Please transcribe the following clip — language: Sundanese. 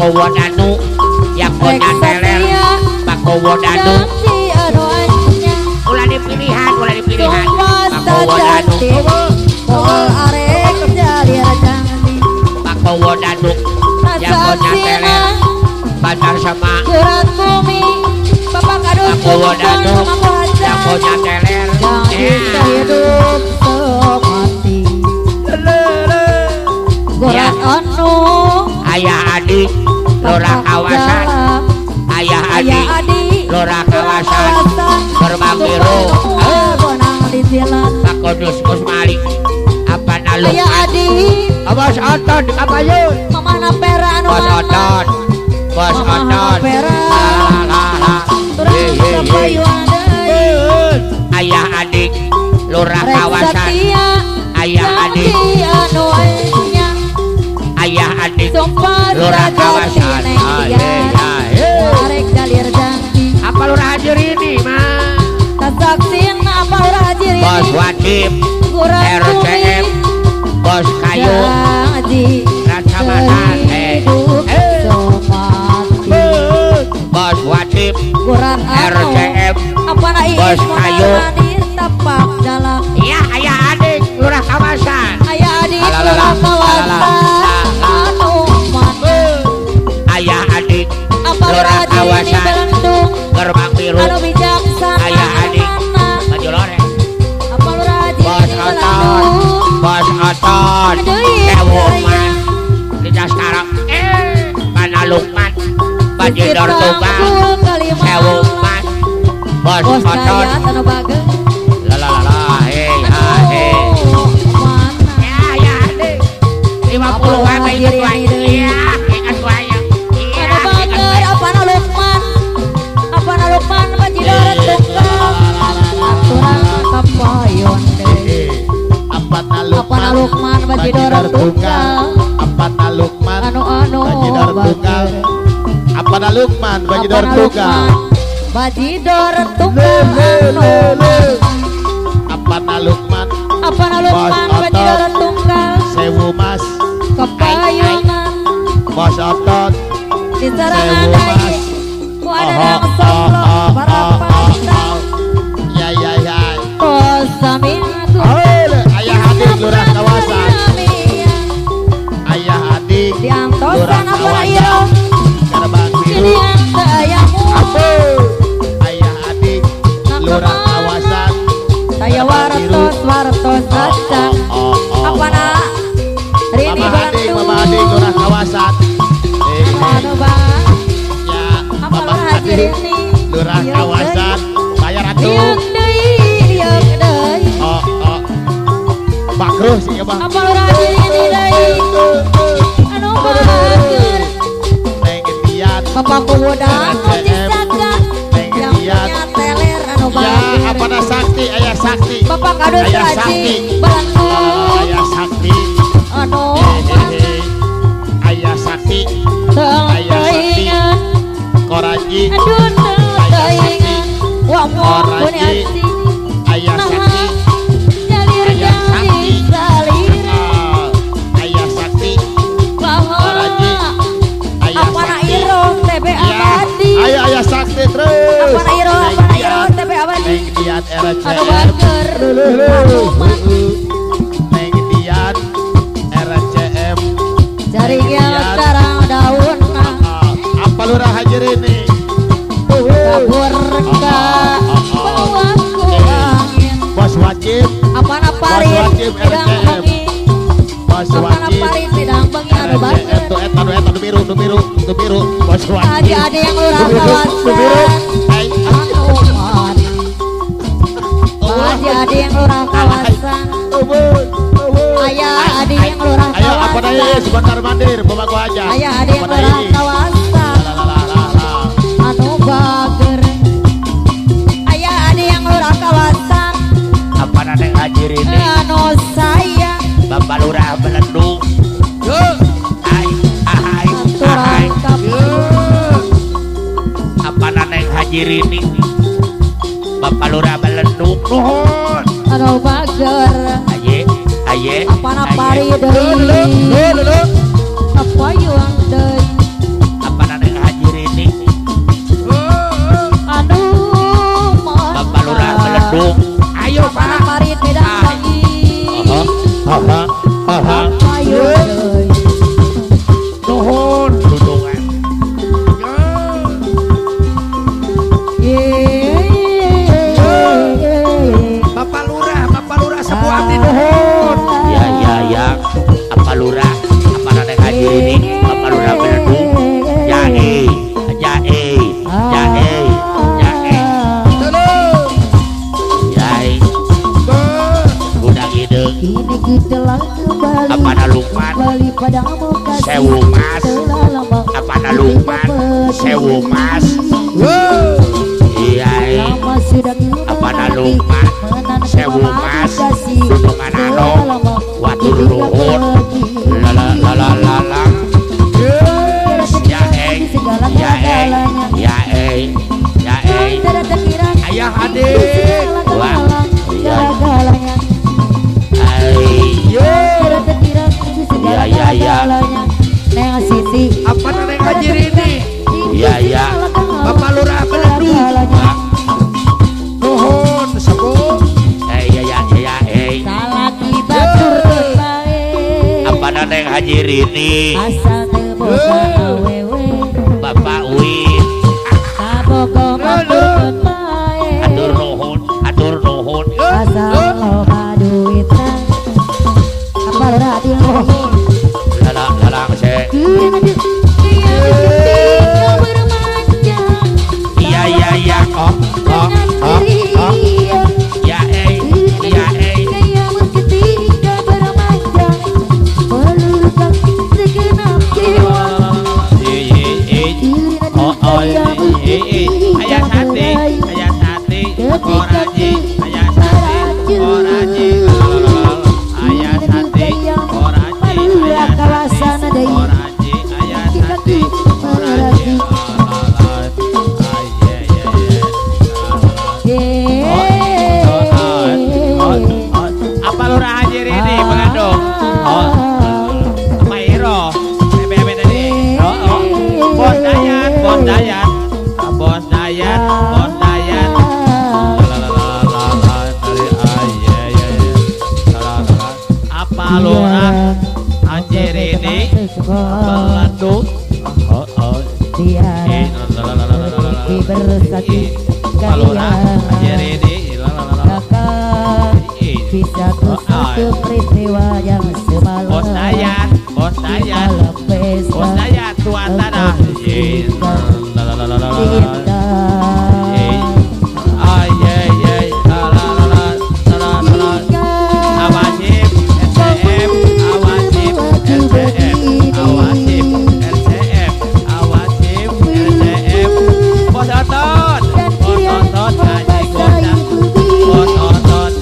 Pakowodanu Yakona teler Pakowodanu ulah dipilihan ulah dipilihan Pakowodanu Pakowodanu Yakona teler Bantar sama Pakowodanu Yakona teler hidup semati gorat anu ayah adik lurah kawasan ayah adik lurah kawasan gerbang biru Pak Kudus Gus Malik apa naluk ayah adik Bos Oton apa yun mama napera anu Bos Oton Bos Oton ayah adik lurah kawasan ayah adik ayah adik lurah kawasan apa lurah hadir ini mah apa lurah hadir ini bos wajib RCM bos kayu Racamatan bos wajib RCM bos kayu iya ayah adik lurah kawasan ayah adik lurah kawasan ayah adik lurah kawasan gerbang biru ayah adik baju loreng bos oton bos oton Ewoman tidak sekarang Panalukman Bajidor Tuban Sewoman bos oton lalalala hei hei ya ya adik 50 wae ikut wae iya ingat wae iya apa nalukman Bajidor Tukang aturan kapayon deui apa nalukman Bajidor Tukang apa nalukman anu-anu Bajidor Tukang apa nalukman Bajidor Tukang Bajidor Tukang anu apa nalukman apa nalukman Bajidor Tukang sewu mas kepayungan bos otot di serangan deui ku ada nang soplo para pantang ya ya ya kosaminggu ayah adik lurah kawasan ayah adik diantosan apa iro gerbang biru ayah adik lurah kawasan saya wartos wartos saja apa nak Rini adik mama adik lurah kawasan anu bang ya apa lurah adik lurah kawasan bayar atuh oh oh makruh sih ya bang apa lurah ini deui anu bager neng Dian bapak kuwodang cisaka yang punya teler anu bager ya apa sakti ayah sakti bapak kadus ayah haji Bandung ayah sakti anu ayah sakti ayah sakti koraji aduh ayah sakti koraji ayah sakti ayah sakti ayah sakti koraji ayah sakti ayah ayah sakti terus apa iro TB abadi neng Dian RCM anu bager neng Dian RCM jaringnya sarang daun apa lurah haji ini kabur ka bawahku angin bos wajib apa naparin bos wajib RCM bos wajib naparin bidang bengi anu bager itu eta nu eta nu biru nu biru nu biru bos wajib aja ada yang lurah kawasan anu aja ada yang lurah kawasan ayah ada yang lurah kawasan ayo apa dai sebentar mandir bawa gua aja ayah ada yang lurah kawasan anu bager ayah ada yang lurah kawasan apa neng haji ini anu sayang bapak lurah Belendung ai ahai ahai apa neng haji ini bapak lurah Belendung nuhun anu bager aye aye apa napari deui apa yuang deui Lukman Sewu Mas. Iya, apa Lukman Sewu Mas Dudungan Anom Watu Nuhun la la la la la. Ya eh ya eh ya eh ya eh. Ayah adik. Wah. Iya iya iya. Apa Neng Haji Rini? Iya iya. Bapak Lurah Belendu. Nuhun sepuh. Iya iya iya eh. Apa Neng Haji Rini? Bapak Win. Atur nuhun, atur nuhun. Iya iya iya. Oh oh oh oh. Ya eh ya eh. Oh oh ayah sate, ayah sate, koraji, ayah sate, koraji, ayah sate, koraji, ayah sate, koraji, ayah sate, koraji. Apa Lurah Haji Rini Belandung? Oh, apa Iro? BBM tadi. Oh, oh. Bos Dayat, Bos Dayat, Bos Dayat, Bos Dayat. Apa Lurah Haji Rini Belandung? Oh, oh. Apa Lurah Haji Rini? Bisa satu peristiwa yang semalam. Bos Dayat, Bos Dayat, Bos Dayat, tuan tanah. Awasip SCM, awasip SCM, awasip SCM, awasip SCM. Bos Otot, Bos Otot, Haji Gondang, Bos Otot.